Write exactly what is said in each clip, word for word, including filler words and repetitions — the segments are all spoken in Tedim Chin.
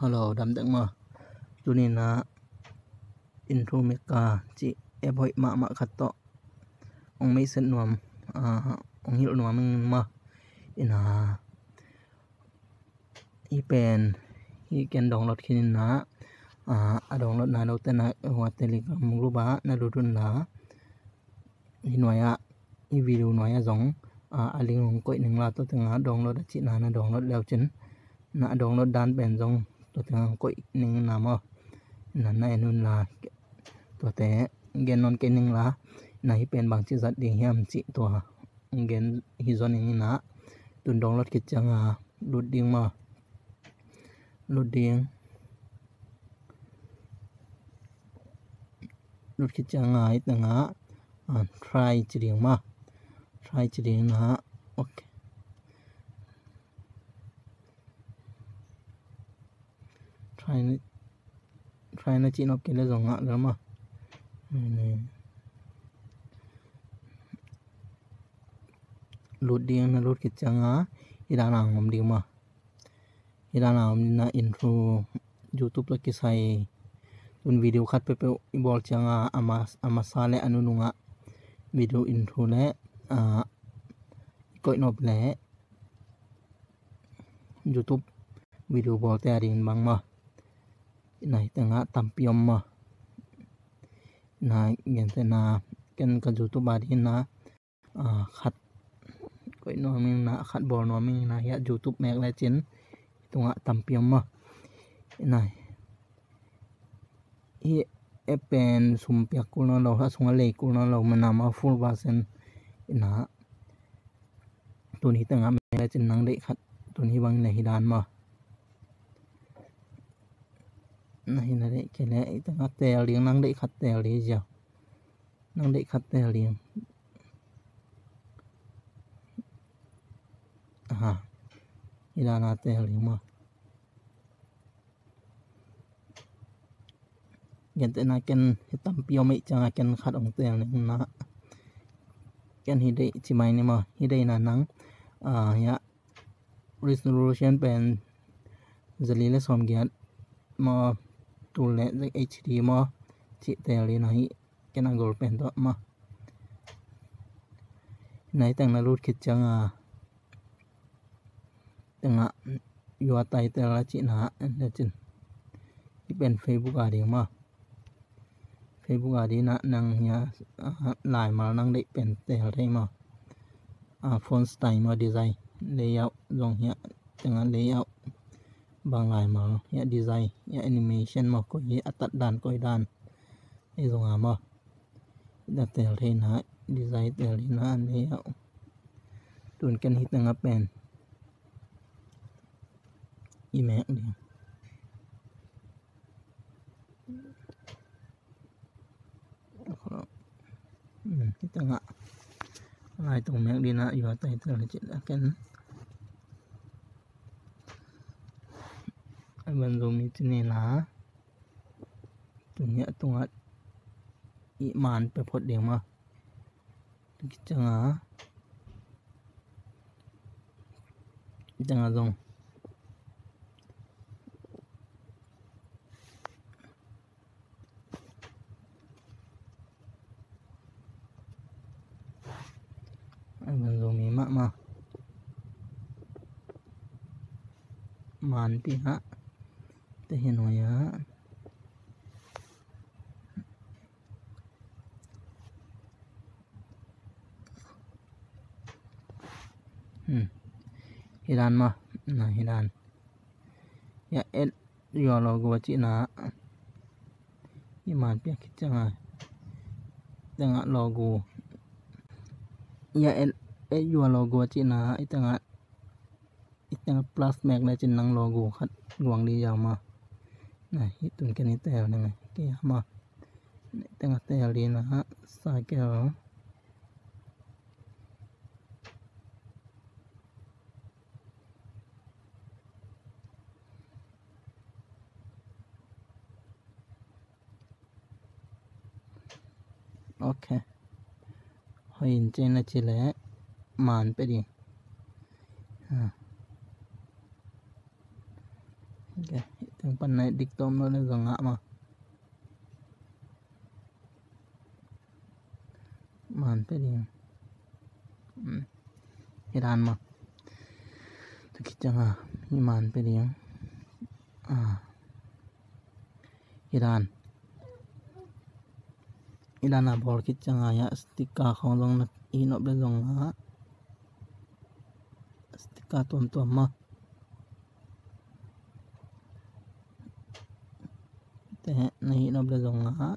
Hello, dam dek maw? Tuni-in ah Intro Maker cih app hoih mahmah khat tawh hong maiset nuam, ah, hong hilh nuam ing maw? Ina, hih pen, hih ken download khin ina, ah, a download na lo te na, hua Telegram group ah na lut un la. Hih nuai-ah, hih video nuai-ah zong, ah, a link hong koih ning la, tua tengah download a cihna na download le uh cin. Na a download dan pen zong tua tengah hong koih ning na maw? Na na en un la, tuate gen nawn kei ning la. Na hih pen bangci zat ding hiam cih tua gen hi zaw ning ina. Tun download khit ciang a lut ding maw? Lut ding. Lut khit ciang a hih tengah, ah, try ci ding maw? Try ci ding na. Ok. Try na, try na cih nop kei le zong ngah lel maw? Lut ding, na lut khit ciang a hih dan a hong om ding maw? Hih dan a om ina, intro YouTube tawh kisai. Tun video khat peuhpeuh i bawl ciang a, a ma-, a masa le a nunung ah video intro le, ah, i koih nop le YouTube video bawlte a dingin bang maw? Ina, hih tengah tampi om maw? Ina, gentehna, ken ka YouTube a dingin ah, ah, khat koih nuam ing na, khat bawl nuam ing na, hiah YouTube mek le cin, hih tungah tampi om maw? Ina, hih app pen sum piak kul nawn lo, a sungah lei kul nawn lo, mana maw, full version. Ina, tun hih tengah mek le cin, nang deih khat, tun hih bang le hih dan maw? Na hih na deih kei le hih tengah teel ding, nang deih khat teel ding ziau. Nang deih khat teel ding. Aha. Hih dan a teel ding maw? Gentehna ken hih tampi om ahih ciang a ken khat hong teel ning na. Ken hih deih ci mai ni maw? Hih deih na nang, ah, hiah resolution pen zali le sawmgiat maw, tul le H D maw, cih teel ding na hih ken a goal pen tawh maw. Na hih teng na lut khit ciang a, tengah your title a cihna en le cin. Hih pen Facebook a ding maw? Facebook a ding na nang hiah, ah, laimal nang deih pen teel thei maw? Ah, font style maw, design, layout zong hiah tengah layout. Bang laimal hiah design, hiah animation maw, koi hi a tat dan, koi dan. Ei zong a maw? Na teel thei na, design teel thei na, layout. Tun ken hih tengah pen i mek ding. Hmm, hih tengah lai tung mek ding na, your title cih a ken. A ban zoom i ci ni la. Tun hiah tungah i man pia phot ding maw? Tua khit ciang a, hih tengah zong a ban zoom i mahmah. Man pi hah. Te hi nuai ah. Hmm. Hih dan maw? Na, hih dan. Hiah add your logo a cihna. Hih man piak khit ciang a, tengah logo. Hiah add, add your logo a cihna, hih tengah, hih tengah plus mek le cin nang logo khat guang ding ziau maw? Na, hih tun ken hih teel ding a, kei a maw? Hih tengah teel ding na, circle. Ok. Hoih in cin a ci leh man pia ding. Ha. Ok. Eng pan nai dik tom lo le zong ngah ma. Man pe ding. Hmm. Hi dan ma. Tu kicang a. Hi man pe ding. Ah. Hi dan. Hi dan a bawl kicang a ya sticker khong zong na hi nop le zong ngah. Sticker tuamtuam ma. Te na hih nop le zong a,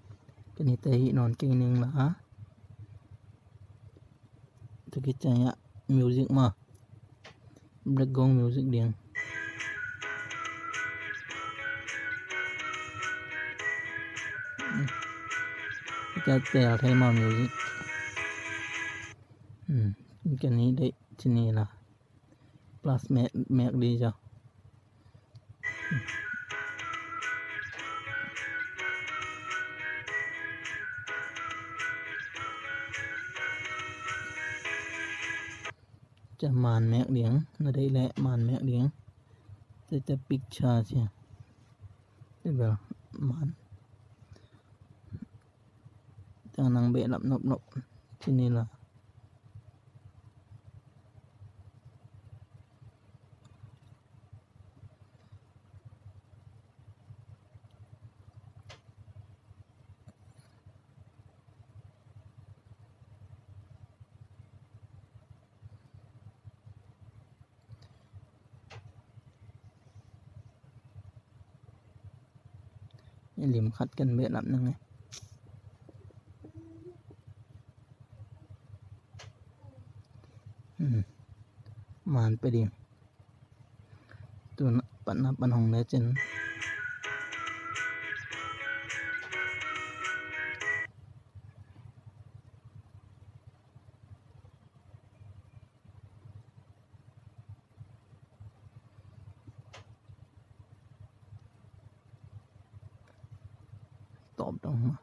ken hite hih nawn kei ning la. Tu kicang ya music ma. Background music ding. Ka tel thei ma music. Hmm, ken hih deih ci ni la. Plus mek, mek di zaw. Ca man mek ding, na deih leh man mek ding. Te te picture cia. Te bel man. Tang nang behlap nopnop ci ni la. Lim khat kan behlap nang e. Hmm. Man pe ding. Tu na, pan na pan hong le cin. Tawp dong ma.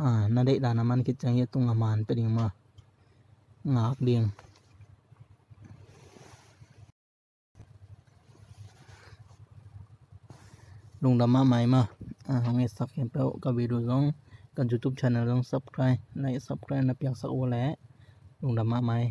Ah, na deih dan a man khit ciang hi a tung a man pe ding ma. Ngak ding. Lungdam mahmah hi ma. Ah, hong etsak hi peuh ka video zong, ka YouTube channel zong subscribe, like, subscribe na piaksak uh leh lungdam mahmah hi.